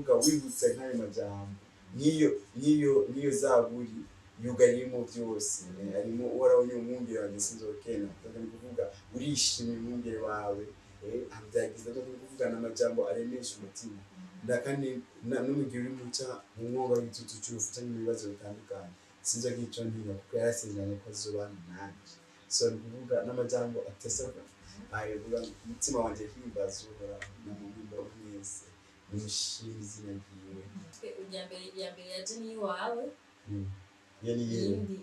Kuvuga wibutse nk'ayo majambo, nk'iyo zaburi yugariyemo byose. Harimo "Uhoraho ni umwungere wanjye, sinzokena". Donc ni kuvuga urishimye umwungere wawe, byagize. Donc ni kuvuga n'amajambo aremesha umutima. Ndakandi no mu gihe uri muca mu mwonga w'igitutu cy'urupfu cyangwa mu bibazo bitandukanye, sinzogira ico ntinya kuko yarasezeranye ko azobana nanje. So ni kuvuga n'amajambo atesa, ayo vuga umutima wanje himbaza Uhoraho, namuhimba mwese nimushime izina ryiwe. Twe iya mbere yaje ni iwawe. Iyo ni yewe. Iyindi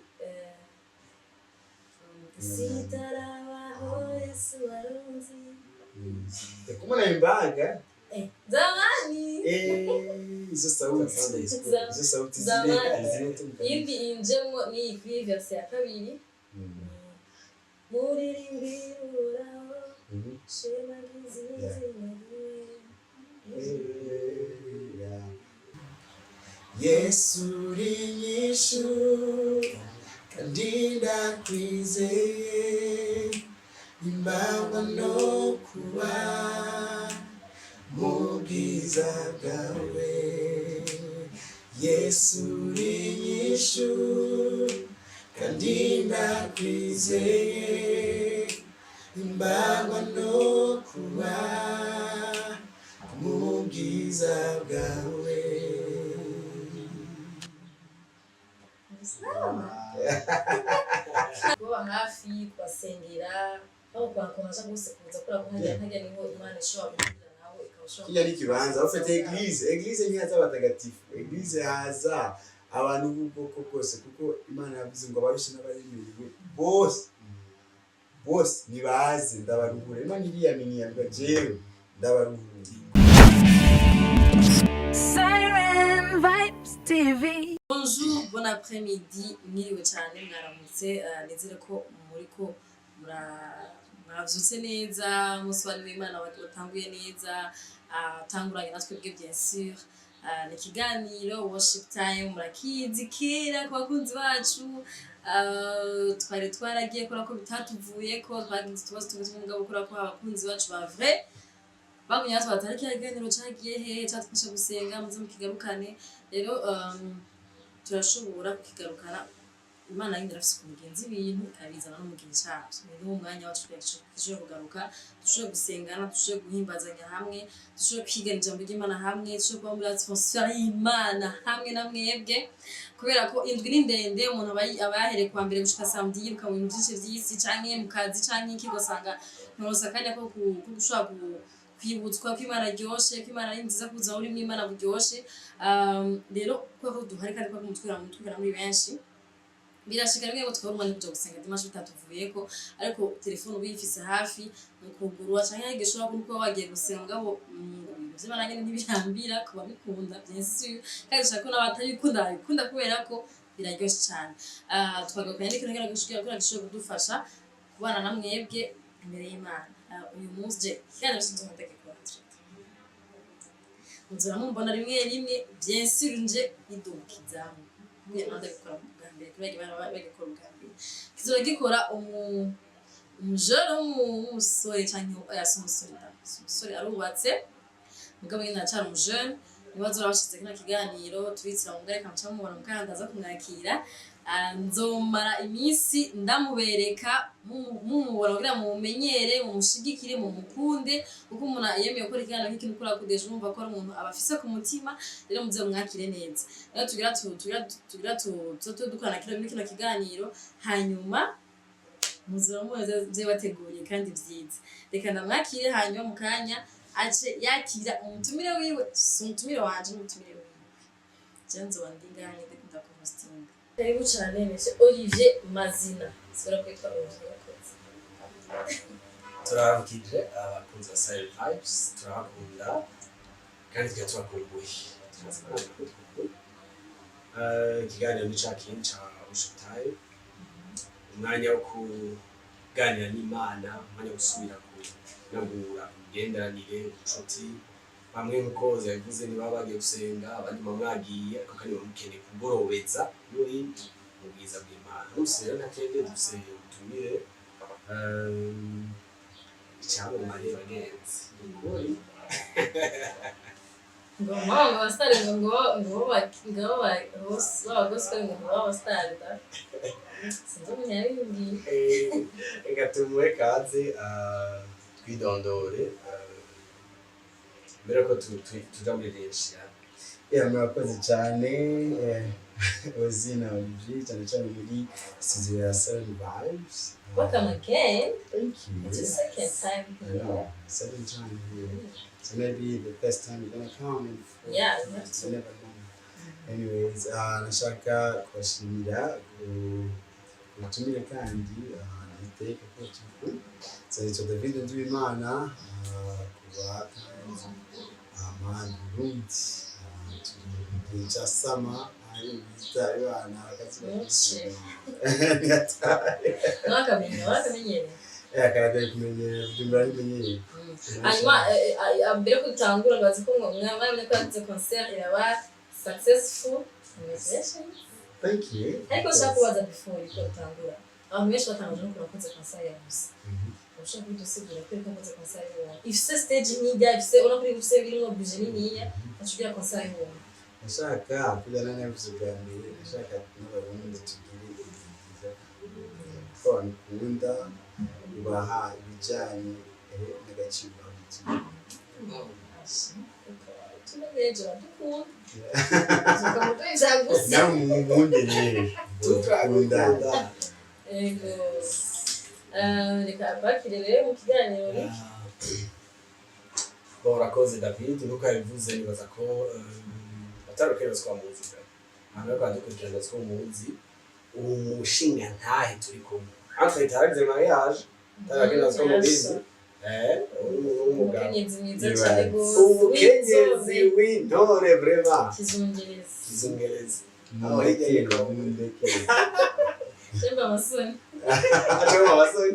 sitarabaho Yesu warunzi. Kumona imbaga. Zamani. Izo sauti, izo sauti Zamani. zile Iyindi injemwo ni iyi kuri verse ya kabiri: "Muririmbire Uhoraho, shemagize izina ryiwe." Yeah. Yesu uri inyishu kandi ndakwizeye, imbagwa no kuba mu bwiza bwawe. Yesu uri inyishu kandi ndakwizeye, imbagwa no kuba mu bwiza bwawe. Sawa. Kuba hafi, kubasengera aho kwakomaje rwose kuza kubera ko hajya niho Imana ishobora guhurira nawe, ikaba ishobora. Kiriya ni ikibanza bafite église. Église ntihaza abatagatifu, église haza abantu b'ubwoko bwose, kuko Imana yavuze ngo abarushe n'abaremerewe bose bose nibaze ndabaruhura. Imana iriyaminiye, avuga: "Jewe ndabaruhura." Siren Vibes TV. Bonjour, bon après-midi, mwiriwe cyane, mwaramutse. Nizere ko muriko mwavyutse neza, umunsi wa w'Imana watanguye neza, tanguranye natwe bwe bien sûr. Ni ikiganiro Worship Time, murakizi kera ku bakunzi bacu. Twari twaragiye kubera ko bitatuvuye ko twagize utubazo tumwe tw'umugabo, kubera ko abakunzi bacu ba vrai bagumye batwara kiriya kiganiro cagiye hehe cadufasha gusenga, muze mukigarukane. Rero turashobora kukigarukana. Imana yindi irafise ukuntu igenza ibintu, ikabizana no mu gihe cavyo. Ni n'uwo mwanya wacu kugira ngo dushobore kugaruka, dushobore gusengana, dushobore guhimbazanya hamwe, dushobore kwigana ijambo ry'Imana hamwe, dushobore kuba muri atmosphère y'Imana hamwe na mwebwe, kubera ko indwi ni ndende. Umuntu aba yahereye kuwa mbere gushika samedi yiruka mu bintu vyinshi vy'isi canke mu kazi canke iki, ugasanga nturonse akanya ko gushobora kwibutswa ko Imana iryoshe, ko Imana ari nziza, ko ubuzima burimwo Imana buryoshe. Rero kubera ko duhari kandi kubera ko mutwibera muri benshi, birashika rimwe ngo twabura umwanya wo kuja gusenga dimanche bitatuvuyeko, ariko telefone uba uyifise hafi ni ukugurura, canke hari igihe ushobora kuba wagiye gusenga mugabo ibintu vy'Imana nyene ntibirambira ku babikunda, bien sûr, kandi dushaka ko n'abatabikunda babikunda kubera ko biraryoshe cane. Twagarukanye n'ikintu kugira gishobore kudufasha kubana na mwebwe imbere y'Imana. Uyu munsi je ikiganiro sinzi ndagikora, muzora mumbona rimwe rimwe, bien sûr, nje idukizamwo kugira ngo ndabikora bwa mbere kubera bagikora ubwa mbere kizoba gikora umujene w'umusore canke oya, si umusore da, si umusore, arubatse mugabo nyene aracari umujene. Niba azora bashize kino kiganiro turitsira mu reka muca mumubona mukanya ndaza kumwakira. Nzomara iminsi ndamubereka, mumubona kugira mumumenyere, mumushigikire, mumukunde, kuko umuntu yemeye gukora ikiganiro nk'iki nuko urakudeje urumva ko ari umuntu aba afise ku mutima. Rero muze mumwakire neza. Rero tugira tu dukorana kino muri kino kiganiro, hanyuma muzaba muzi ivyo bateguriye kandi vyiza. Reka ndamwakire, hanyuma mu kanya ace yakira umutumire wiwe. Si umutumire wanje, n'umutumire wiwe. Jewe nzoba ndi ngaha nyene ndakuhostinga. Karibu cane, Monsieur Olivier Mazina. Sibura kwitwa Olivier Yakoze. Turababwije abakunzi ba Siren Vibes, turabakunda kandi tukaba tubakumbuye. Turaza kubakumbuye. Ikiganiro ni ca kindi ca Worship Time, umwanya wo kuganira n'Imana, umwanya wo gusubira kunagura imigenderanire, ubucuti. Bamwe nkuko yabivuze ntibaba bagiye gusenga, abandi muba mwagiye, ariko kandi muba mukeneye kugorobeza muri mu bwiza bw'Imana. Umunsi rero ntakende dufise ubutumire, icyamamare, bagenzi, ni ukuri. Ngo mama, ngo abasitari, ngo baba gospel, ngo baba abasitari da, sinzi umuntu yabimbwiye. Reka tumuhe kaze, twidondore, mbere ko tuja muri byinshi. Yeah, murakoze cyane, Ozina Olivier, cyane cyane muri studio ya Seven Vibes. Welcome again. Thank you. It's your second time I here. know, second time here. So maybe the first time you're gonna come and Yeah, you have to. You never know. Anyways, nashaka kubashimira ubutumire kandi iteka ko turi. So nitwa David Nduwimana, kuba kandi amani Burundi. Turi mu gihe cya summer, ayo bita abana akazuba. Benshi. Ntiyataye. Mwakamenyereye. Akaratari kumenyera Bujumbura, ntimenyereye. Hanyuma mbere yo gutangura, ndabaza ko mwabonye ko yagize concert iraba successful, congratulations. Thank you. Ariko nshaka kubaza before yuko dutangura, abantu benshi batangaje no wakoze concert ya gusa. Ushaka kudusigura ko wakoze concert y'ubuntu, ifise stage nk'ijya ifise, urabona ko ifise birimo budget niniya, acugira concert y'ubuntu? Nashaka kujyana nabivuze bwa mbere, nashaka n'Abarundi tugire ibihe byiza, ko abantu ukunda ubaha ibijyanye n'agaciro bamutima. Tumenyereye, uradukunda, tukamuduha ivya gusa. Nawe mumunde rero ukunda. Ego. Reka kwakire rero mu kiganiro, Rick. Bon, urakoze David. Nkuko yabivuze, nibaza ko atari ukwezi kwa muzi bwa abantu bariko baradukurikirana, ko muzi umushinga ntahe turi kumwe entre taragize mariage, taragize ko mubizi, w'umugabo. Umukenyezi mwiza cyane rwose. Umukenyezi w'inzobe. W'intore vraiment. Kizungerezi. Kizungerezi. Mundeke, mundeke. Shemba amasoni. Acamo abasore.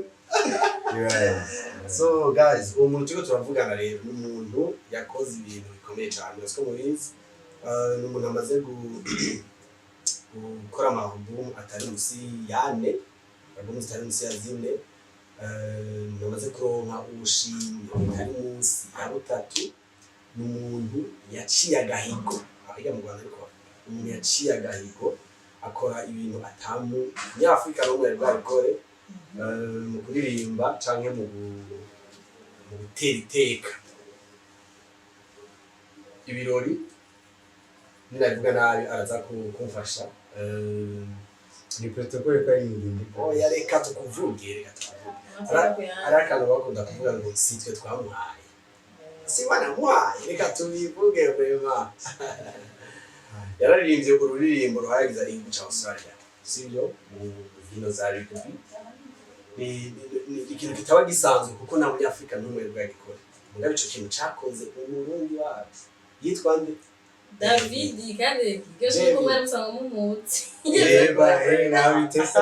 Yes. So guys, uwo muntu turiko turavugana rero ni umuntu yakoze ibintu bikomeye cyane, siko mubizi. Ni umuntu amaze gukora ama album atari munsi yane, album zitari munsi ya 4. Amaze kuronka ubushimwe butari munsi ya butatu. Ni umuntu yaciye agahigo ahiga mu Rwanda, ariko umuntu yaciye agahigo akora ibintu atamu nyafurika n'umwe yari bwabikore, mu kuririmba canke mu gutera iteka ibirori. Ninabivuga nabi araza kumfasha. Ni protocole ko ari ingindi. Oya, reka tukuvuge, reka tukuvuge. Hari akantu bakunda kuvuga ngo si twe twamuhaye, si banamuhaye, reka tubivuge. Vraiment yararirimbye ururirimbo ruhayagiza igihugu ca Australia, sibyo, mu nkino za rugby. Ni ikintu kitaba gisanzwe kuko nta munyafurika n'umwe yari bwagikore. Mugabo ico kintu cakoze Umurundi wacu yitwa nde? David, kandi iryo ko mwari musanga mumuzi. Yeba, nabitesa.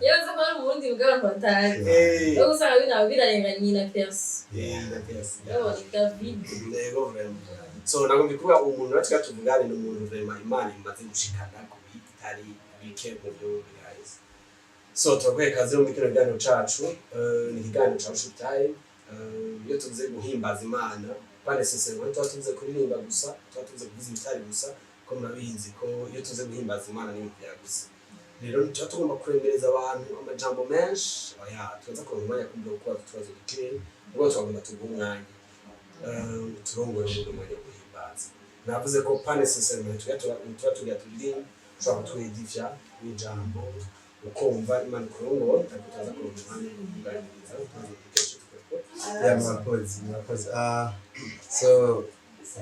Yewe, ko ari Umurundi bwa abantu batazi. Yo usanga bina birarenganye na perso. Na perso. Yo ni David. Yego, vraiment. So nagomba kuvuga umuntu natwe tuvugane ni umuntu vraiment Imana imaze gushikana ku bitari bike mu byo, guys. So turaguhe kaze muri kino kiganiro cacu. Ni ikiganiro ca Worship Time. Iyo tuvuze guhimbaza Imana, pas nécessairement tuba tuvuze kuririmba gusa, tuba tuvuze kuvuza ibitari gusa, ko murabizi ko iyo tuvuze guhimbaza Imana ni ibintu byagutse. Rero tuba tugomba kuremereza abantu amajambo menshi, oya, turaza kuronka umwanya kumbura kubaza utubazo dukeya, ubwo twagomba tuguhe umwanya, turongore muri uno mwanya wo guhimbaza. Navuze ko pas nécessairement tuba tugira turirimba, ushobora kutwedifya n'ijambo ukumva Imana ikurongora, ariko turaza kuronka umwanya wo kuganiriza utubazo dukeya tukako. Ya, murakoze, murakoze. So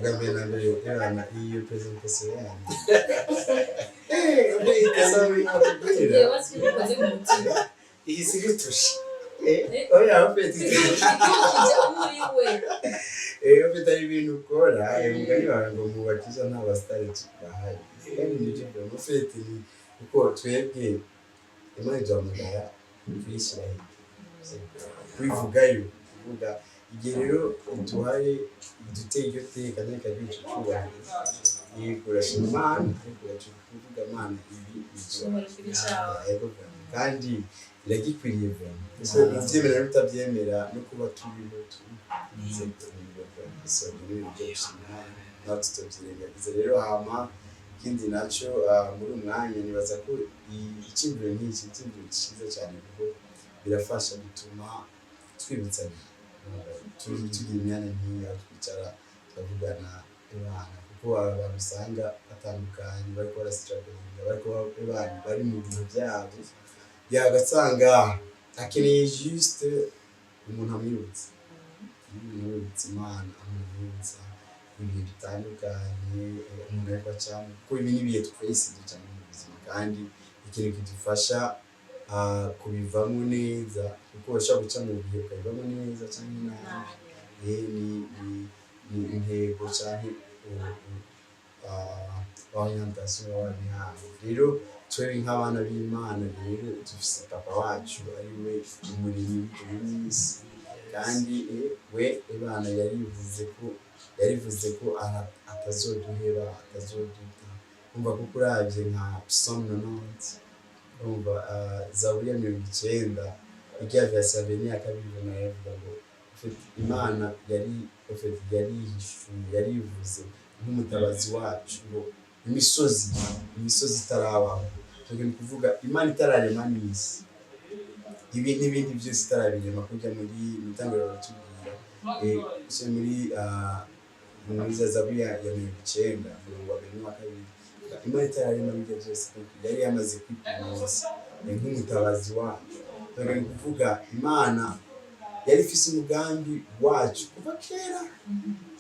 bwa mbere na mbere, Imana, iyo presentation yanyu, Tugiye basi bikoze mu mutima. Iyi si gutusha. Oya, ufite Igihugu uri we. Ufite ari ibintu ukora, umugani wawe ngo mubakiza nta basitari bahari, kandi nibyo byo ufite, ni kuko twebwe Imana iduhamagara kuyishyira hejuru, kubivugayo, kuvuga igihe rero iduhaye, iduteye iryo teka n'ikaduha icyo cyubahiro, yego, urashima Imana, ariko uraca kuvuga Imana ibi Ushobora kugira icyawe. Yego, kandi iragikwiriye vraiment, kuko ubyemera n'utabyemera no kuba turiho so ni ibintu byo gushima Imana. Natwe tutavyirengagiza rero. Hama ikindi naco, muri uyu mwanya nibaza ko iciyumviro nk'iki, iciyumviro ciza cyane, kuko birafasha, bituma twibutsanya, tugira imyanya nk'iyi aho twicara turavugana Imana, kuko hari abantu usanga batandukanye, bariko barasitaragoringa, bariko ebana bari mu bintu byabo, yagasanga akeneye juste umuntu amwibutsa, umuntu amwibutsa Imana, amwibutsa ibihe bitandukanye, umuntu ariko acamo, kuko ibi ni ibihe twese ducamo mu buzima. Kandi ikintu kidufasha kubivamo neza, kuko urashobora guca mu bihe ukabivamo neza cyangwa nabi, ni intego canke orientation baba babihawe. Rero twebwe nk'abana b'Imana rero dufise Papa wacu ari we umuremyi w'ijuru n'isi, kandi we Imana yarivuze ko atazoduheba, atazoduta. Umva, kuko uravye nka Psalm 90, urumva, Zaburi ya 90, irya verse ya mbere n'iya kabiri, ubona yavuga ngo en fait, Imana yari en fait, yarihishuye, yarivuze nk'umutabazi wacu, ngo imisozi itarabaho. Ni ukuvuga Imana itararema n'isi, ibi n'ibindi byose itarabirema, kujya muri mitangiro baratubwira, se muri muri za Zaburi ya 90, umurongo wa mbere n'uwa kabiri, Imana itararema ibyo byose yari yamaze kwipimoza nk'umutabazi wacu. Ni ukuvuga Imana yari ifise umugambi wacu kuva kera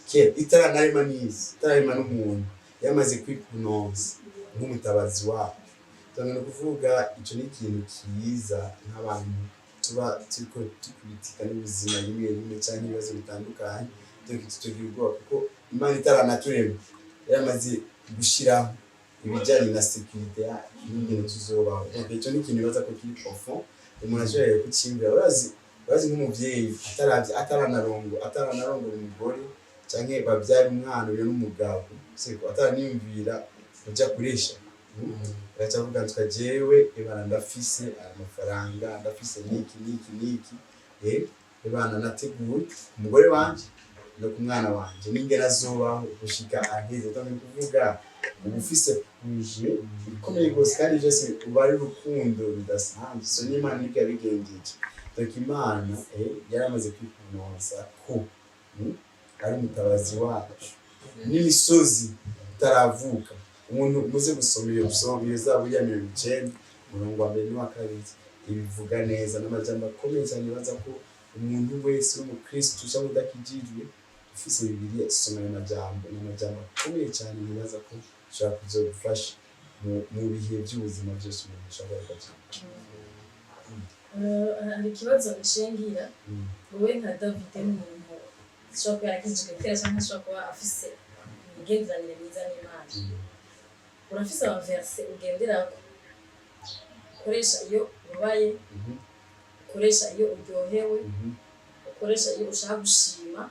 kera, itaranarema n'isi, itararema n'umuntu, yamaze kwikunoza nk'umutabazi wacu. Ni ukuvuga icyo ni ikintu cyiza nk'abantu tuba turiko tukubitika n'ubuzima rimwe rimwe cyangwa ibibazo bitandukanye, tugira ubwoba, kuko Imana itaranaturema yaramaze gushyiraho ibijyanye na sécurité yacu n'ingene tuzobaho. Donc icyo ni ikintu bibaza ko kiri profond, umuntu ashoboye kucyiyumvira. Urazi nk'umuvyeyi ataravye, ataranarongora umugore canke bavyara umwana uyo n'umugabo, siko ataraniyumvira kuja kuresha, agaca avuga nti jewe ebana ndafise aya mafaranga, ndafise niki niki niki, ebana nateguye umugore wanje no ku mwana wanje n'ingene azobaho gushika aheze. Donc ni kuvuga uba ufise projet ikomeye rwose, kandi byose uba ari urukundo rudasanzwe. So n'Imana nibwo yabigenjeje. Donc Imana yaramaze kwikunoza ko ari umutabazi wacu n'imisozi itaravuka. Umuntu muze gusoma iyo psaume, iyo Zaburi ya 90, umurongo wa mbere n'uwa kabiri, ibivuga neza n'amajambo akomeye cyane. Nibaza ko umuntu wese w'umukristu cyangwa udakijijwe ufise Bibiliya, soma ayo majambo. Ni amajambo akomeye cyane, nibaza ko ashobora kuzogufasha mu bihe by'ubuzima byose umuntu ashobora kuba. Hari ikibazo nshengira. Wowe nka David, nk'umuntu ashobora kuba yarakijijwe kera cyangwa ashobora kuba afise imigenderanire myiza n'Imana, urafise ama versets ugenderako, ukoresha iyo ubabaye, ukoresha iyo uryohewe, ukoresha iyo ushaka gushima,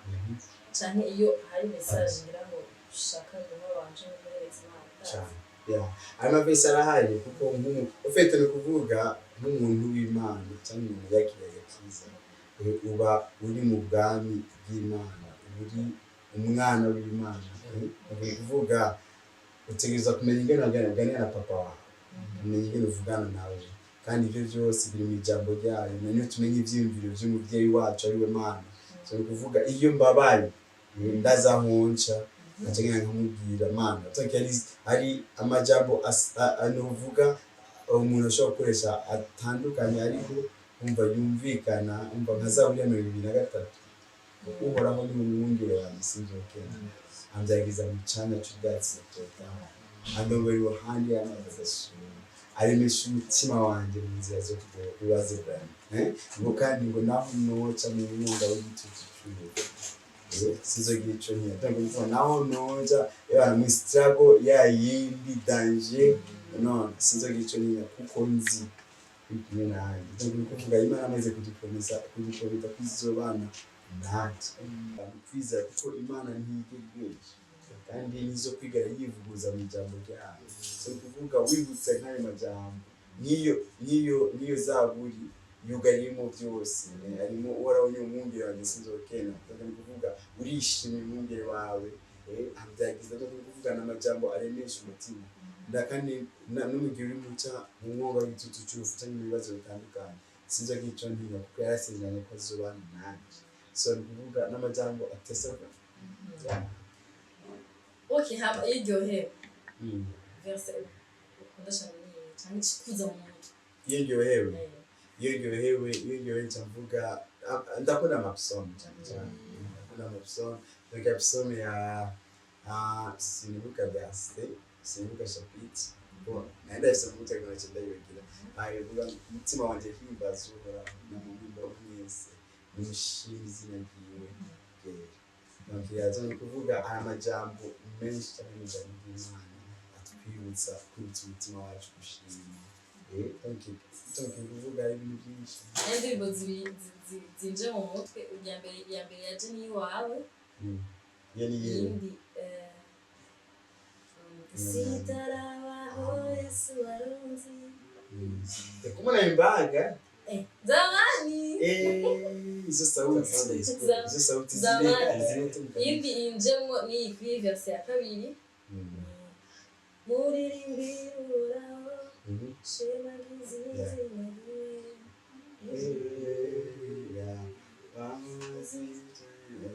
canke iyo hari message ngira ngo ushaka guha abantu canke guhereza Imana? Cyane, yeah. Ayo ma versets arahari, kuko nk'umu ufite, ni ukuvuga nk'umuntu w'Imana cyangwa umuntu yakiriye agakiza, uba uri mu bwami bw'Imana, uba uri umwana w'Imana. Ni ukuvuga utegereza kumenya ingene uganira na papa wawe, kumenya ingene uvugana nawe, kandi ibyo byose biri mu ijambo ryayo. Niyo tumenya ivyiyumviro vy'umuvyeyi wacu ari we Mana. So ni ukuvuga iyo mbabaye, ndaza aho nca nkaca ngenda nkamubwira Mana. Donc hari amajambo novuga umuntu ashobora gukoresha atandukanye, ariko umva yumvikana. Umva nka Zaburi ya 23: "Uhoraho ni umwungere wanjye, sinzokena. Andagiza mu canya c'ubwatsi butotahaye, andongora iruhande y'amazi adasuma, aremesha umutima wanje mu nzira zo kugororoka." Ibaze bwanjye, ngo kandi ngo naho noca mu mwonga w'igitutu c'urupfu, sinzogira ico ntinya. Donc mvuga naho noja ebana mu struggle ya yindi danger, none sinzogira ico ntinya kuko nzi uri kumwe nanjye. Donc ni ukuvuga Imana amaze kudupromisa, kudupromita ko izobana natwe, kwizera, kuko Imana ntijya ibesha kandi nizo kwigara yivuguruza mu ijambo ryayo. So ni ukuvuga wibutse nk'ayo majambo, nk'iyo Zaburi yugariyemo byose, harimo "Uhoraho ni umwungere wanjye, sinzokena." Donc ni ukuvuga urishimye umwungere wawe. Byagize no kuvugana amajambo aremesha umutima. Ndakandi no mu gihe uri muca mu mwonga w'igitutu cy'urupfu cyangwa mu bibazo bitandukanye, sinzogira ico ntinya kuko yarasezeranye ko azobana nanje. So ni kuvuga n'amajambo atesa. Yeah. Okay, hama iyo uryohewe, verse ukunda cyane ni iyihe? Cyangwa ikikuza mu mutwe? Iyo ndyohewe, iyo ndyohewe nca mvuga, ndakunda amapsaume cyane cyane. Ndakunda amapsaume. Donc psaume ya, sinibuka verse, sinibuka chapitre. Bon, naenda ifise mu mutwe ariko naciye ndayibagira. Ivuga ngo, "Umutima wanje himbaza Uhoraho, namuririmba mwese nimushime izina ryiwe ryera." Donc yaza ni kuvuga aya majambo menshi cyane mu ijambo ry'Imana atwibutsa kwibutsa umutima wacu gushima. Donc ni kuvuga ari ibintu byinshi. Hari indirimbo zibiri zinje mu mutwe. Iya mbere yaje ni iwawe. Iyo ni iyihe? Iyindi, sitarabaho Yesu warunzi. Kumbe naimbaga. Zamani. Izo sauti, izo sauti zile Zamani. zile. Iyindi injemwo ni iyi kuri verse ya kabiri: "Muririmbire Uhoraho, shemagize izina ryiwe." Yeah.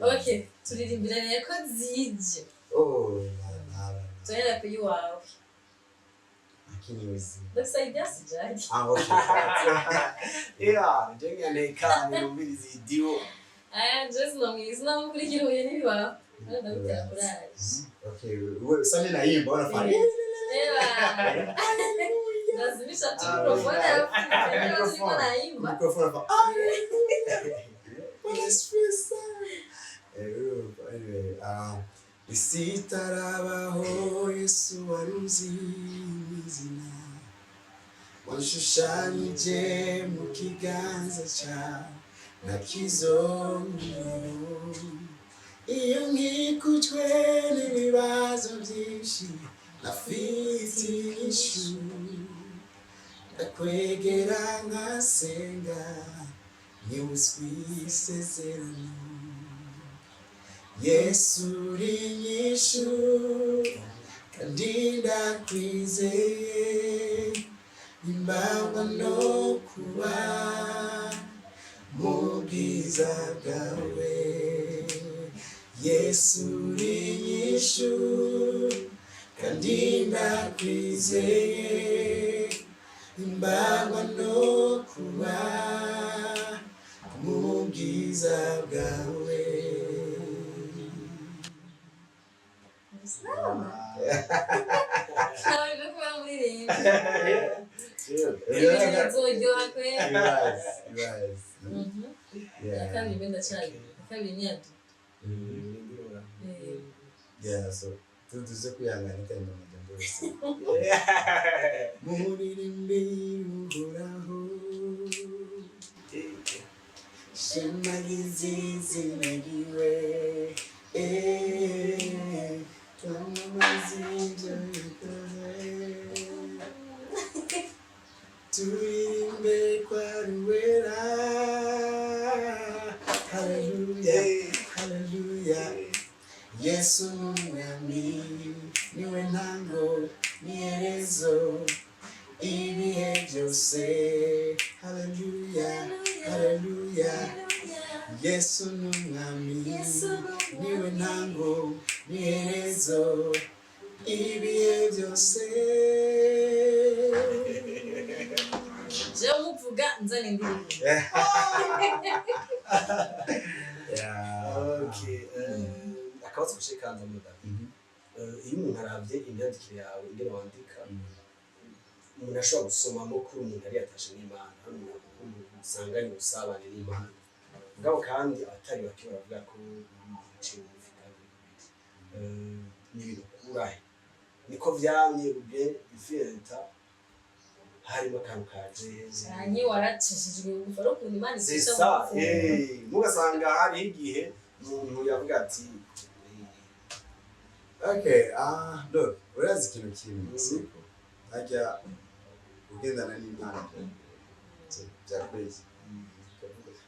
Okay, turirimbire rero ko zije. Oh, la la la. Tuhera ku iwawe. Lakini uzi. Ndakusaidia, sijali. Ah, okay. Yeah, je nyaneka numviriza idiwo. Aya, je sinamwiza, sinamukurikira, uhuye n'ibibaho. Ndagutera courage. Okay, wewe sasa mimi naimba unafanya. Ewa. Lazimisha tu microphone, alafu turiko naimba. Microphone unafanya. Hallelujah. Bwana asifiwe sana. Anyway, isi itarabaho Yesu warunzi izina, wanshushanyije mu kiganza cyawe nakizongeraho. Iyo nkikujwe n'ibibazo byinshi nafite inyishu, ndakwegera nkasenga ntiwuzwi isezerano. Yesu uri inyishu kandi ndakwizeye, imbagwa no kuba mu bwiza bwawe. Yesu uri inyishu kandi ndakwizeye, imbagwa no kuba mu bwiza bwawe. Sawa. Ntabwo kuba muririmba. Ibintu bizoryoha kweli. Ibaze, ibaze. Iya kabiri mbe ndacari. Iya kabiri ni iya du. Yeah, so tuze kwihangana kandi amajambo yose. Muririmbire Uhoraho, shemagize izina ryiwe, twamamaze ibyo yakoze, turirimbe kwa ruwera. Haleluya, haleluya. Yesu n'umwami, niwe ntango n'iherezo ibihe byose. Haleluya, haleluya. Yesu n'umwami, niwe ntango n'iherezo ibihe byose. Jewe muvuga nzana indirimbo. Yeah. Okay, akabazo gashe kanza muda. Iyo umuntu aravye imyandikire yawe, ingene wandika, umuntu ashobora gusomamo ko uri umuntu yari yatashe n'Imana, ari umuntu usanganye ubusabane n'Imana. Mugabo kandi abatari bake baravuga ko uri umuntu uciye bugufi kandi uri kubiri. Ni ibintu ukurahe? Niko vyamye ubwe ifenta harimo akantu kaje? Canke waracishijwe bugufi, ari ukuntu Imana C'est icisha ça. bugufi. Mugasanga hariho igihe umuntu yavuga ati Okay, look, urazi ikintu kimwe, siko? Harya ugendana n'Imana byakwezi.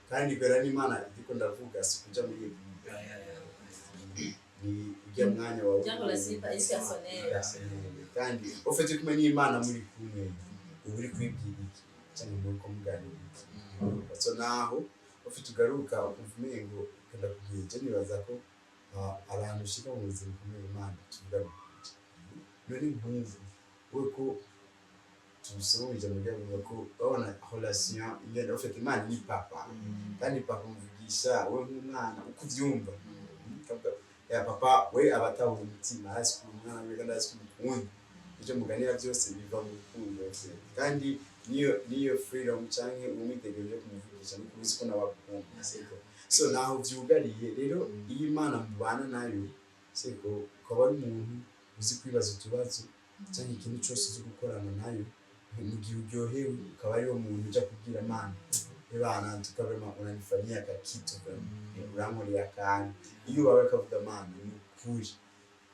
Kandi kwera n'Imana ndiko ndavuga si kuja muri église. Ni ujya mwanya wawe. Cyangwa relation personnelle. Personnelle. Kandi ufite kumwe n'Imana, muri kumwe, uba uri kwibwira iki cyangwa muri ko muganira iki? So naho ufite ugaruka ukumva umengo ukenda kubwira. Je nibaza ko abantu ushika mu buzima bukomeye, Imana tuvugana none nk'ubu we ko tubisoma ijambo ryavuga ko babona relation ingene ufite Imana ni papa, kandi papa umuvugisha we nk'umwana uko uvyumva. Kavuga, ya papa we aba atahura umutima, arazi ko umwana we kandi arazi ko umukunda. Ibyo muganira byose biva mu rukundo. Kandi niyo freedom canke umwiteguro yo kumuvugisha nuko uzi ko nawe agukunda, siko? So naho vyugariye rero, iyo Imana mubana nayo, siko, ukaba ari umuntu uzi kwibaza utubazo canke ikintu cyose uzi gukorana nayo, mu gihe uryohewe ukaba ariwo muntu uja kubwira Imana: "Ebana, tuka vraiment unanifanyia ka kitu vraiment, urankorera akantu." Iyo ubawe ukavuga: "Mana, ni ukuri,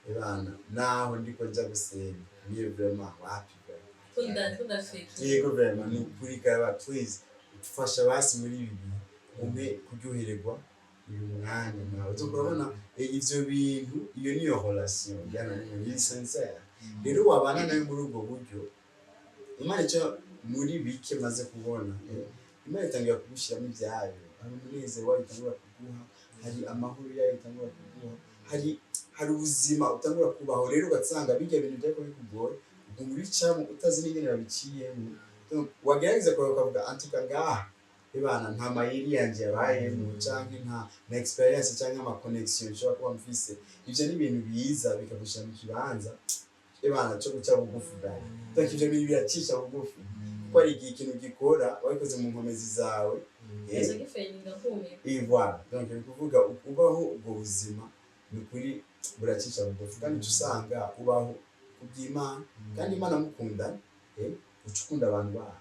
ebana, naho ndiko nja gusenga niyo vraiment wapi vraiment." Kunda fake. Yego, vraiment ni ukuri karaba, please ufasha basi muri ibi bihe, umpe kuryohererwa uyu mwanya nawe. Uzo urabona ivyo bintu, iyo niyo relation ujyana n'umuntu iri sincère. Rero wabana nawe muri ubwo buryo, Imana icyo muri bike maze kubona, Imana itangira kugushyiramo ibyayo. Hari umunezero wayo itangura kuguha, hari amahoro yayo itangura kuguha, hari ubuzima utangura kubaho. Rero ugasanga bijya bintu byariko bikugora uguma ubicamo utazi n'ingene babiciyemo. Donc, wagerageza kureba ukavuga: "Antuka ngaha, ebana, nta mayeri yanje yabayemo canke nta na experience canke ama connection nshobora kuba mfise." Ivyo ni ibintu biza bikagushyira mu kibanza, ebana, cyo guca bugufi bwawe. Donc ivyo bintu biracisha bugufi, kuko hari igihe ikintu gikora wabikoze mu nkomezi zawe. Yaje gifeyininga kumira. Et voilà. Donc ni ukuvuga ubaho ubwo buzima, ni ukuri buracisha bugufi, kandi uca usanga ubaho kubw'Imana. Kandi Imana mukunda, uca ukunda abantu bawe,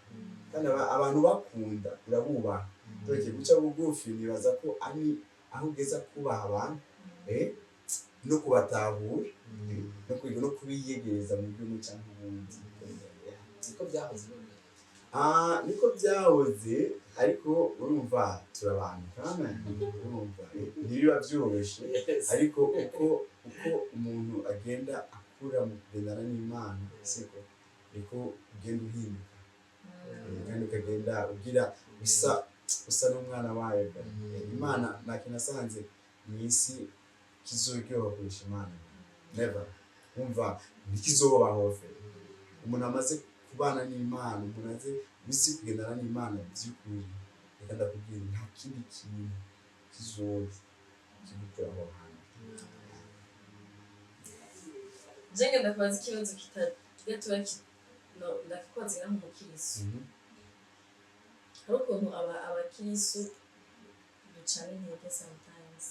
kandi abantu bakunda urabubaha. Donc guca bugufi nibaza ko ari aho ugeza kubaha abantu, no kubatahura, no kwiga no kubiyegereza mu buryo bumwe cyangwa ubundi. Yeah. Niko byahoze none? Ah, niko byahoze, ariko urumva turabantu kandi urumva ntibiba byoroshye, ariko uko umuntu agenda akura mu kugendana n'Imana, siko niko ugenda uhinduka, kandi ukagenda ugira usa n'umwana wayo. Imana nta kintu nasanze mu isi kizoryoha kurusha Imana, never. Umva, ntikizobaho fe. Umuntu amaze kubana n'Imana, umuntu azi uzi kugendana n'Imana by'ukuri, reka ndakubwira, nta kindi kintu kizoza kigukura aho hantu. Je ngenda kubaza ikibazo gatoya no ndakikubaza nk'umukirisu. Hari ukuntu abakirisu ducana intege sometimes.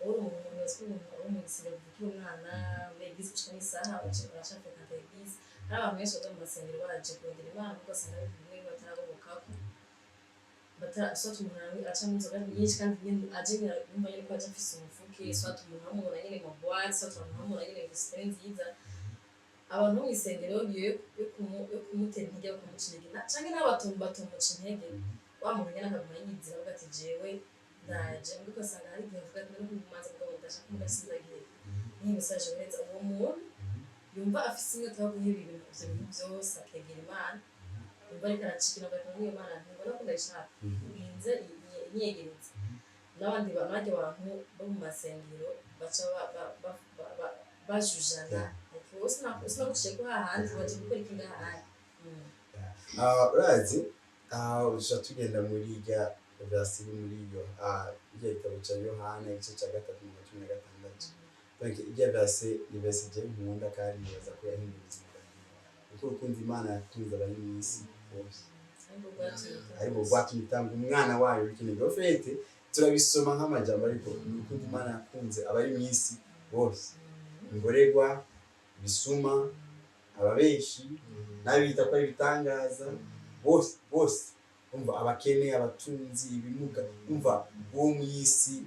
Uri umuntu wese, umuntu uri mu gisengero kuva ukiri umwana muri église gushika n'isaha uracafréquenta église. Hari abantu benshi baza mu masengero baje kurondera Imana, ugasanga ari bimwe batarabobokako, soit umuntu aca mu nzoga nyinshi, kandi nyene aje nyene yumva nyene ko aje afise umufuke, soit umuntu bamubona nyene mu boîte, soit umuntu bamubona nyene ngo sitari nziza. Abantu bo mw'isengero yo kumutera intege, bakamuca intege, canke n'abatumva batumuca intege, wa muntu nyene akaguma yizira, avuga ati: "Jewe ndaje." Mbwo ugasanga hari igihe avuga ati: "No kumanza mugabo ndashaka mugasindagiye." Niyi message yohereza uwo muntu yumva afise inyota yo guheba ibintu, ivyo bintu vyose, akegera Imana, yumva ariko aracika intege, akavuga: "Imana, ntubona ko ndayishaka, ninze inyegereze." N'abandi n'abandi bantu bo mu masengero baca bajujana, like: "Wowe sinaguciye ko hahandi waje gukora iki ngaha?" Urazi, uca tugenda muri irya verse iri muri iyo irya gitabo ca Yohana, igice ca 3 mirongo 16. Donc irya verse ni verse je nkunda, kandi nibaza ko yahinduye ubuzima bwanjye, kuko urukundo Imana yakunze abari mw'isi bose ariko rwatumye ariko rwatumye itanga umwana wayo w'ikinege. Au fait, turabisoma nk'amajambo, ariko ni urukundo Imana yakunze abari mw'isi bose: imborerwa, ibisuma, ababeshi n'abita ko ari ibitangaza, bose bose. Umva, abakene, abatunzi, ibimuga, umva, bo mu isi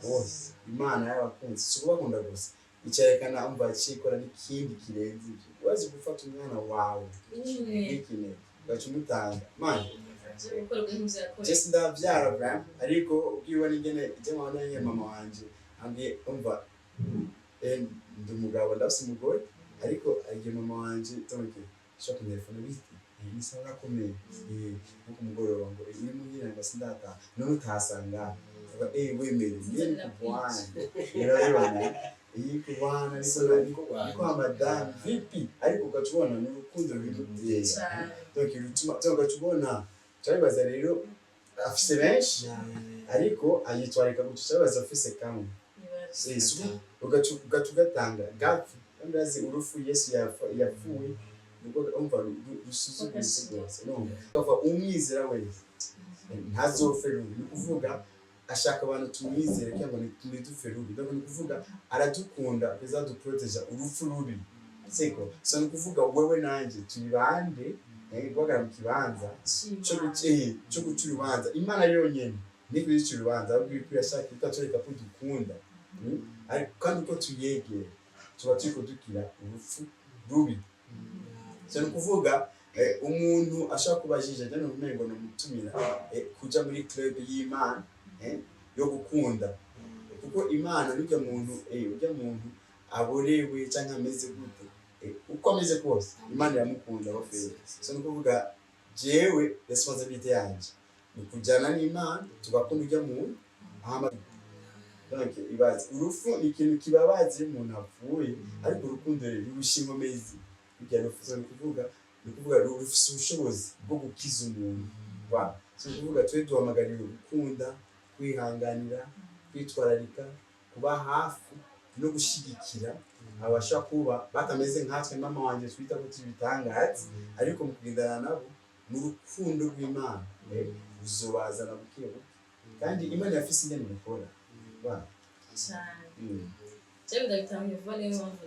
bose Imana y'abakunzi. Si ukubakunda gusa, icerekana, umva, cikora n'ikindi kirenze ibyo. Urazi gufata umwana wawe w'ikinege ugaca umutanga mana? Gukora ibintu yakoreye. Je sindavyara bra, ariko ubwiwe n'ingene ije nkabona nyene mama wanje ambwiye, umva. Ndi umugabo, ndafise umugore, ariko igihe mama wanje, donc, ashobora kuntelefona: "Bite?" "Ni sawa, urakomeye?" "Nko ku mugoroba," ngo "uri muhira?" Ngo "Sindataha." "None utasanga?" "Wemere niye kubwana." Urabibona, iyi kubana niko niko "Madame, vipi?" Ariko ugaca ubona ni urukundo rubimutera. Donc rutuma, donc ugaca ubona, turabibaza rero, afise benshi ariko ayitwarika gutyo. Turabibaza, afise kamwe. Ugaca ugatanga gapfa, kandi urazi urupfu Yesu yapfuye nibwo umva rusuzuguritse rwose. Urumva ukava umwizera wese ntazopfe rubi. Ni ukuvuga ashaka abantu tumwizere kugira ngo ntidupfe rubi. Donc ni ukuvuga aradukunda kuzaduproteja urupfu rubi, siko? So ni ukuvuga wewe nanje turi bande guhagarara mu kibanza cyo guca urubanza? Imana yonyene niko izica urubanza, ahubwo iriko irashaka ikatwereka ko dukunda. Ariko kandi uko tuyegera tuba turiko dukira urupfu rubi. So ni ukuvuga umuntu ashaka kuba ajije jya umengo ni umutumira kuja muri club y'Imana yo gukunda, kuko Imana n'urya muntu, urya muntu aborewe cyangwa ameze gute, uko ameze kose Imana iramukunda bafeye. So ni ukuvuga jewe responsabilité yanje ni kujyana n'Imana, tugakunda urya muntu. Hama donc ibaze, urupfu ni ikintu kibabaza iyo umuntu apfuye, ariko urukundo rero rurusha inkomezi rurya rupfu. So ni ukuvuga rufise ubushobozi bwo gukiza umuntu. Voilà. So ni ukuvuga twe duhamagariwe gukunda, kwihanganira, kwitwararika, kuba hafi no gushyigikira abasha kuba batameze nkatwe mama wanjye twita ko turi ibitangaza, ariko mu kugendana nabo mu rukundo rw'Imana, uzobazana buke buke, kandi Imana yafise ingene ibikora. Voilà. Cyane. Jewe ndabitanguye vuba, niyo mpamvu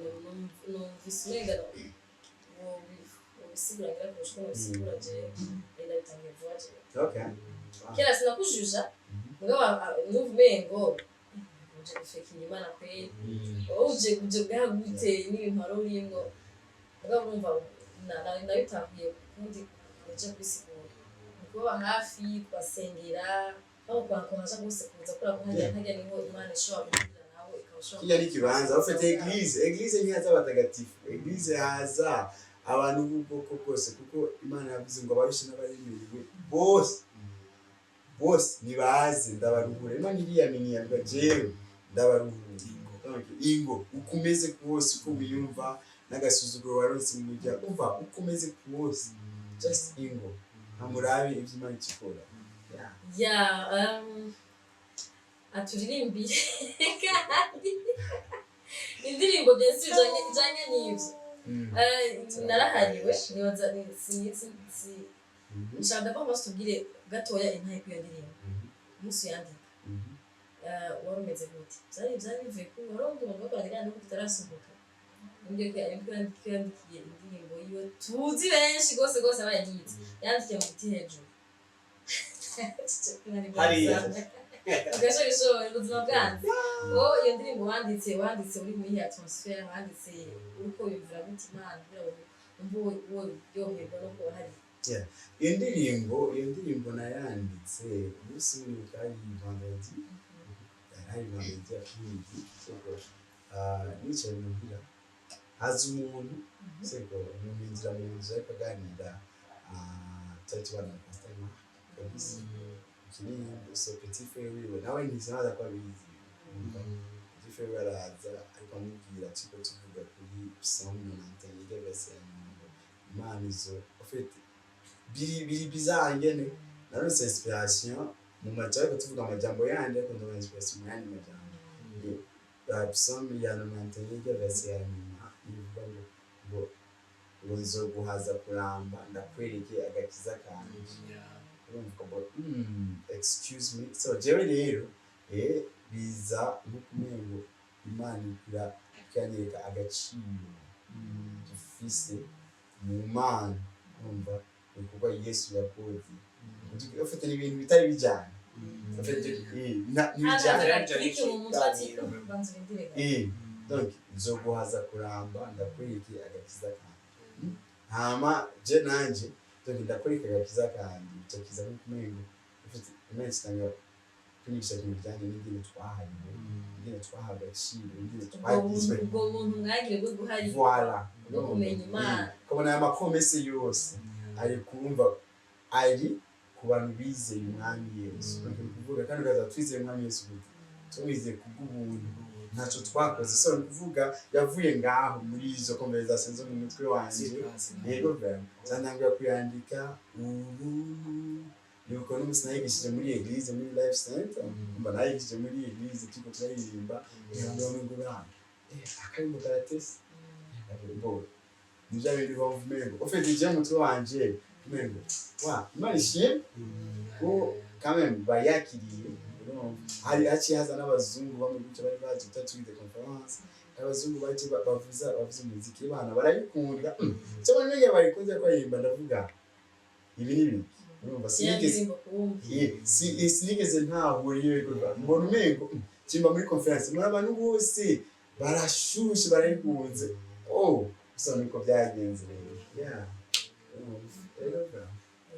numvise umenga wobisigura ngira kurusha uko nobisigura jewe. Ndabitanguye vuba jewe. Kera sinakujuja, mugabo numva umengo uje gufekira Imana kweli, wowe uje bwaha gute n'ibintu wari urimwo? Mugabo urumva nabitahuye ukundi uje kubisigura, ni kubaba hafi, kubasengera aho kuhaja rwose, kuza kubera ko hajya niho Imana ishobora guhurira nawe, ikaba ishobora Kirya ni ikibanza ufite église. Église ntihaza abatagatifu, église haza abantu b'ubwoko bwose, kuko Imana yavuze ngo abarushe n'abaremerewe bose bose nibaze ndabaruhura. Imana iriyaminiye, avuga: "Jewe ndabaruhura." Donc ingo uko umeze kose, uko wiyumva n'agasuzuguro waronse mu muryango, umva, uko umeze kose, just ingo ntamurabe ibyo Imana ikikora. Yeah. Ya, aturirimbire kandi indirimbo bien sûr ijanye n'ivyo. Narahariwe nibaza si nshaka d'abord basi tubwire gatoya intahe kuri iyo ndirimbo. Umunsi uyandika, wari umeze gute? Vyari bivuye kuri wari undi muntu bakorana kandi nuko tutarasohoka, umbwiye ko ariko yandikiye indirimbo yiwe tuzi benshi rwose rwose abayizi, yandikiye mu giti hejuru. Hariya. Ugashobora ubuzima bwanze. Wowe iyo ndirimbo wanditse uri muri iyi atmosphère, wanditse uriko wiyumvira gute Imana kugira ngo wumve wowe uryoherwa no kuba hari? Iyo ndirimbo nayanditse umunsi umwe, hari vendredi, hari vendredi après-midi, siko? Nicaye muhira, haza umuntu, siko? Umuntu yinjira mu nzu ariko aganira, twari tubana na Pastor Mark kabisa, ikindi so petit frère wiwe nawe ntisinaza ko abizi. Petit frère wiwe araza ariko amubwira, turiko tuvuga kuri Psaume 91, verset ya nyuma, ngo Imana izo, en fait biri bizarre ingene naronse inspiration mu majambo, ariko tuvuga amajambo yandi, ariko ndabona inspiration mu yandi majambo. Psaume ya 91, verset ya nyuma ivuga ngo nzoguhaza kuramba, ndakwereke agakiza kanje. Urumva ngo excuse me. So jewe rero biza nko kumengo Imana ikira ikanyereka agaciro dufise mu Mana, urumva, ibikorwa Yesu yakoze. Ufite ibintu bitari bijyanye. Ufite, ntibijyanye. Clique mu mutwe ati banza urindire gato. Donc nzoguhaza kuramba, ndakwereke agakiza kanje. Hama je nanje, donc ndakwereka agakiza kanje, bicakiza nko kumengo ufite Imana itanga. Kunyigisha ibintu bijyanye n'ingene twahariwe, ingene twahawe agaciro, ingene Ubwo twagizwe. buntu, ubwo buntu mwagire bwo guharira Voilà. bwo kumenya Imana. Ukabona aya makomese yose ari kumva ari ku bantu bizeye Umwami Yesu. Ni ukuvuga kandi ukaza twizeye Umwami Yesu gute? Tumwizeye kubw'ubuntu, ntacyo twakoze. So ni ukuvuga yavuye ngaho muri izo conversation zo mu mutwe wanje. Yego, vraiment nzantangura kuyandika ubuntu. Nibuka n'umunsi nayigishije muri église, muri Life Center. Mba nayigishije muri église, turiko turaririmba, ngo bana, akarimo karatese bo ni bya bindi bumva umengo en fait ije mu mutwe wanje umengo wa Imana ishimwe ko quand même bayakiriye. Urumva hari haciye haza n'abazungu bamwe gutyo bari baje tugize conférence, abazungu baje bavuza umuziki, bana barayikunda. Cyo nige barikunze ko yimba, ndavuga ibi ni biki? Urumva sinigeze Indirimbo kumva. Sinigeze ntahura iyo bikorwa, mbona umengo kimba muri conférence muri abantu bose barashushe, barayikunze. Oh, gusa niko byagenze rero. Yeah. Urumva rero bra.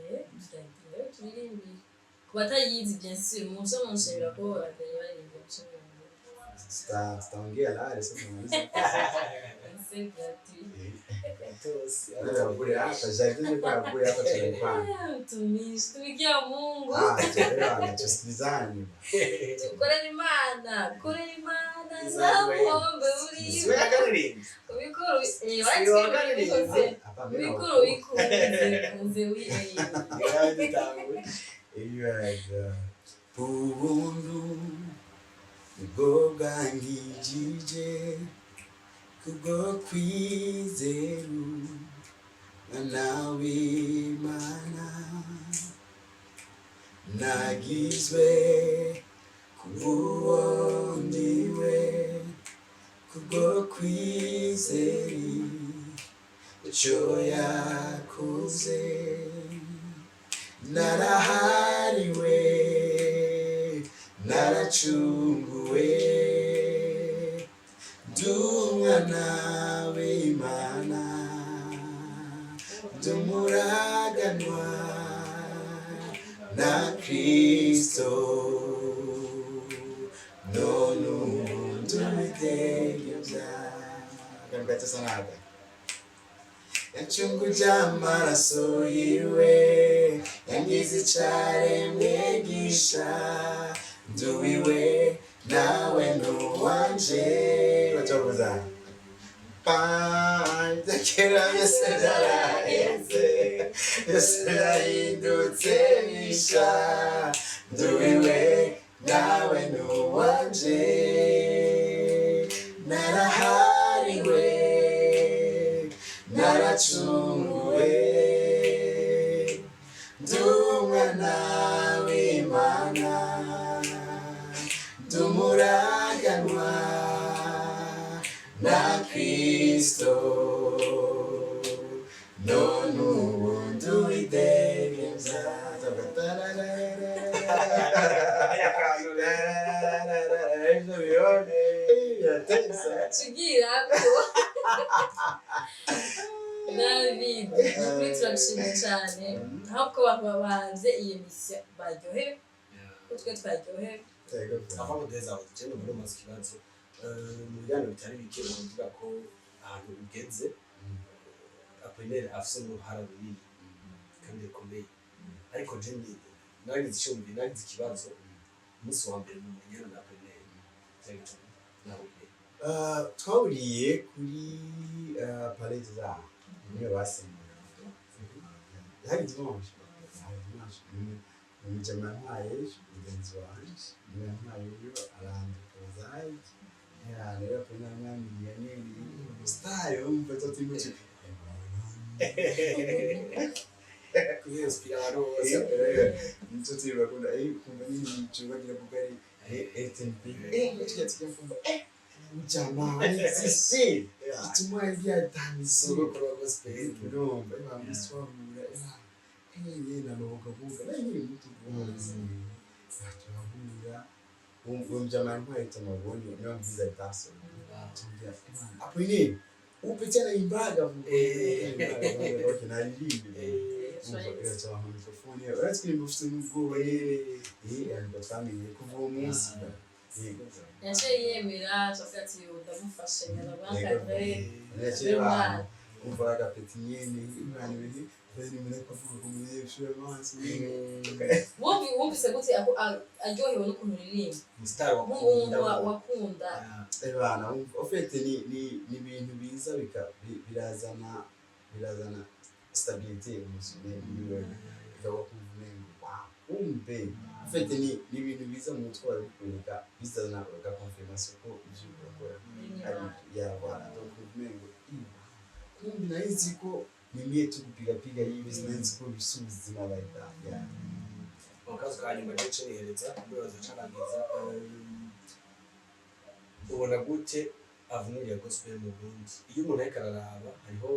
Rero turirimbire ku batayizi, bien sûr, muze munshimira ko batari baririmba muce mwumva. Tutaongea lale sasa tunamaliza. C'est gratuit. Bure hapa, jardin kwa bure hapa tunaipanga. Ah, mtumishi, tumikia Mungu. Ah, tuelewane, tusikilizane. Korera Imana, korera Imana, namuombe Siwe uriwe akaririmba. ubikora. Si wakaririmba. Wabikoze. Hapa mimi Ubikora ubikunze kunze wi Dutanguye. Ibibaza ubuntu nibwo bwangijije kubwo kwizera Mwana w'Imana, nagizwe kuba ndiwe kubwo kwizera icyo yakoze. Narahariwe, naracunguwe, ndi umwana w'Imana, ndi umuraganwa na Kristo, none ubu ndubitegevya. Akantu gato naka yacunguje amaraso yiwe, yangize icaremwe gisha, nduwiwe nawe nuwanje. Bacavuza kera byose byaraheze, byose byahindutse bisha, nduwiwe nawe nuwanje. Narahariwe, naracunguwe, ndi umwana w'Imana, ndi umuraganwa na Kristo, none ubu nduwidegemvya. Ivyo bibone biratesa. Tugira ko David, kuri turagushimye cyane ahubwo abantu babanze iyi misiyo baryohewe ko twe twaryohewe. Avant ko duheza aho, je ndumva umaze ikibazo. Mu biganiro bitari bike uravuga ko ahantu ugeze Apollinaire afise uruhara runini kandi rukomeye, ariko je nagize icumbi, nagize ikibazo: umunsi wa mbere mumenyana na Apollinaire vyagenze gute? Nahuriye Twahuriye kuri Palais des Arts, niyo basemura. Hari dimanche, hari dimanche. Umujama yantwaye, mugenzi wanje niwe yantwayeyo, arandupozaje rero Apollinaire amwambiriye nyene star, wumva tuti muci Kuzinspira abantu bose. Nico bakunda kumva nyine ico bagira kuko ari RTNB, tujya tujya kumva jamaa existe ituma yatanze. Sogokuru wa gospel. Urumva twahura namubugabuga nari nkiri muto rwose, turahura. Uwo mjamaa yantwaye tamaboni niyo mviza daso tumbwira Apollinaire upitia naimbaga. Okay, naririmbe. Chouette. Umva microphone uratwirimba ufite n'ubwoba nyene, ariko twamenye kuva uwo munsi. Yaciye yemera, tuvuga ati ndamufashe ndamwakadre. Yaciye bana umva agapeti nyene, imana ibiri bari muri kuvuga ku munyeshuri amaso nyene. Wumvise gute aryohewe n'ukuntu uririmba? Umusitari nk'umuntu wakunda. Wakunda. Bana, en fait ni ibintu biza birazana stabilité émotionnelle muri wewe, bikaba kumva umengo wow, kumbe en fait ni ibintu biza mu mutwe barabikwereka, bizana ga confirmation ko ivyo urakora ari ya voilà. Donc umengo kumbe nahise ko ni mie tu kupiga hivi, sinzi ko bifise ubuzima like that, yeah. Akazi ka nyuma gice nihereza umuyobozi acarangiza. Ubona gute avenir ya gospel mu Burundi? Iyo umuntu ariko araraba, hariho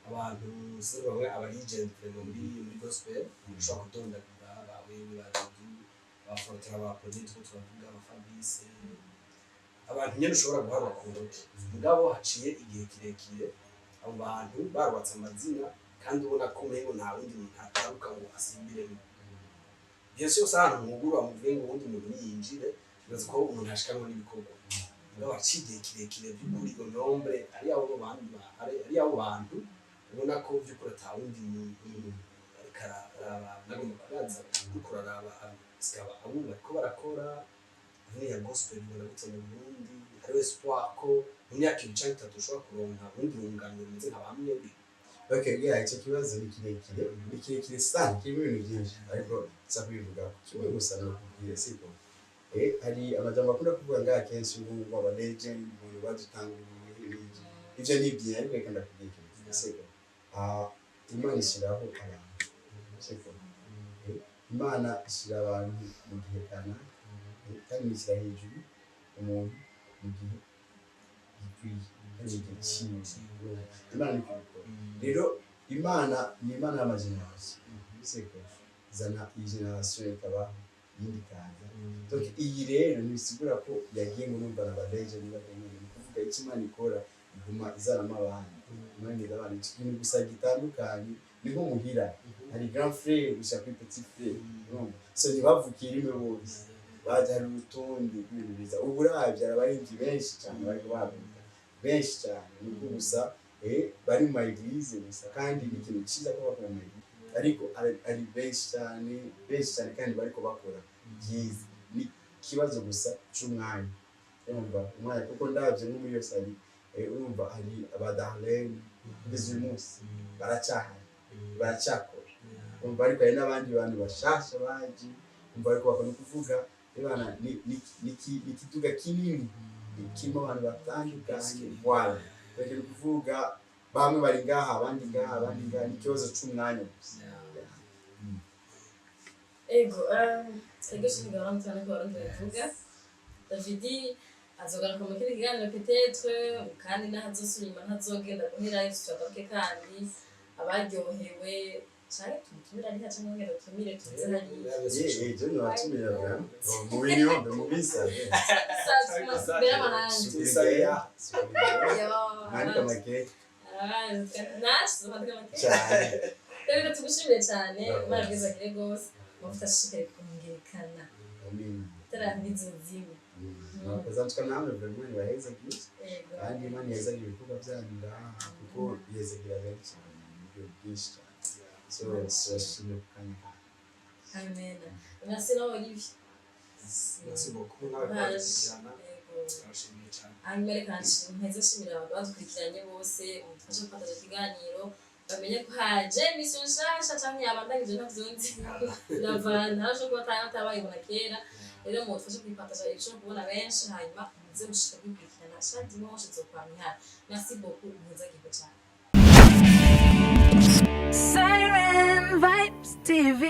abantu sinzi bamwe aba legend vraiment muri gospel ushobora kudondagura, ba wewe, ba Dudu, ba Fortran, ba Apolline, two turavuga ba Fabrice, abantu nyene ushobora guharura ku ntoki. Mugabo haciye igihe kirekire abo bantu barubatse amazina, kandi ubona ko umengo nta wundi muntu ataruka ngo asimbiremo. Bien sûr, si ahantu mwugurura muvuge ngo uwundi muntu niyinjire, bibaza ko umuntu ashikanwa n'ibikorwa. Mugabo haciye igihe kirekire by'ukuri iyo nombre ari abo bantu, ubona ko by'ukuri ata wundi muntu ariko araraba. Nagomba kubaza, uriko uraraba sikaba abo bariko barakora avenir ya gospel, ubona gute mu Burundi? Hariho espoir ko mu myaka 2 canke 3 ushobora kuronka urundi rungano rumeze nka bamwe? Okay, yeah, icyo kibazo ni kirekire, ni kirekire sana, kirimo ibintu byinshi, ariko nza kubivuga kimwe gusa nakubwira, siko? Hari amajambo akunda kuvuga ngaha kenshi ngo aba legend, ngo badutanguriye ibiki. Ivyo ni byiza, ariko reka ndakubwira ikintu, siko? Ah, Imana ishyiraho abantu, siko? Imana ishyira abantu mu gihe kanaka, kandi ishyira hejuru umuntu mu gihe gikwiye kandi mu gihe cyiwe. Imana niko ibikora. Rero Imana ni Imana y'ama génération, siko? Zana iyi génération ikabaho, iyindi ikaza. Donc iyi rero ntibisigura ko yagiye ngo numva na ba legend bagiye. Ni ukuvuga icyo Imana ikora, iguma izanamo abandi. Imana iza abandi. Ikintu gusa gitandukanye ni nko muhira hari grand frère gusa kuri petit frère, urumva? So ntibavukiye rimwe bose, baje hari urutonde rw'ibintu biza. Ubu uravye hari abaririmbyi benshi cyane bariko bavuka, benshi cyane, ni uko gusa bari mu ma église gusa, kandi ni ikintu cyiza ko bakora mu ma église, ariko ari benshi cyane, benshi cyane, kandi bariko bakora byiza. Ni ikibazo gusa c'umwanya, urumva, umwanya, kuko ndavye nko muri yose hari urumva hari aba Darlene, kugeza uyu munsi baracyahari, baracyakora, urumva? Ariko hari n'abandi bantu bashasha baje, urumva, ariko bakora. Ni ukuvuga ebana ni ikiduga kinini kirimo abantu batandukanye, voilà. Reka ni ukuvuga bamwe bari ngaha, abandi ngaha, abandi ngaha, ni ikibazo c'umwanya gusa. Ego, ego shimigabo cyane ko barundi babivuga. Davidi azogaruka mu kindi kiganiro peut-être, kandi n'ahazosubira inyuma ntazogenda guherayo, tuzagaruke kandi abaryohewe canke tumutumire ari canke ngenda dutumire tuze hariya. Je nabatumira vraiment mu binyombe mubisabe. Mbere y'amahanga. Mwandika makeke. Natwe tuzokwandika amakeke. Cyane. Rero tugushimire cyane, Imana ibwizagire rwose, amavuta ashishikare kongerekana. Amin. Itara ntizozime. Murakoze nitwa namwe vraiment, nibahezagire. Yego. Kandi Imana ihezagira ibikorwa byanyu ngaha, kuko ihezagira benshi cyane mu buryo bwinshi cyane. So turashimye ku kanya kanyu. Amen, merci nawe Olivier. Merci beaucoup nawe kubakurikirana. Yego. Turabashimiye cyane. Hanyuma reka mpeze nshimira abantu badukurikiranye bose, mudufashe gufata ikiganiro, bamenye ko haje émission nshasha canke yabandanyije, ntavyonzi, biravana, arashobora kuba atabayibona kera. Rero mudufashe kuyipartager, ishobora kubona benshi, hanyuma muze mushika kwikurikirana chaque dimanche izokwama ihari. Merci beaucoup, muhezagirwe cane. Siren Vibes TV.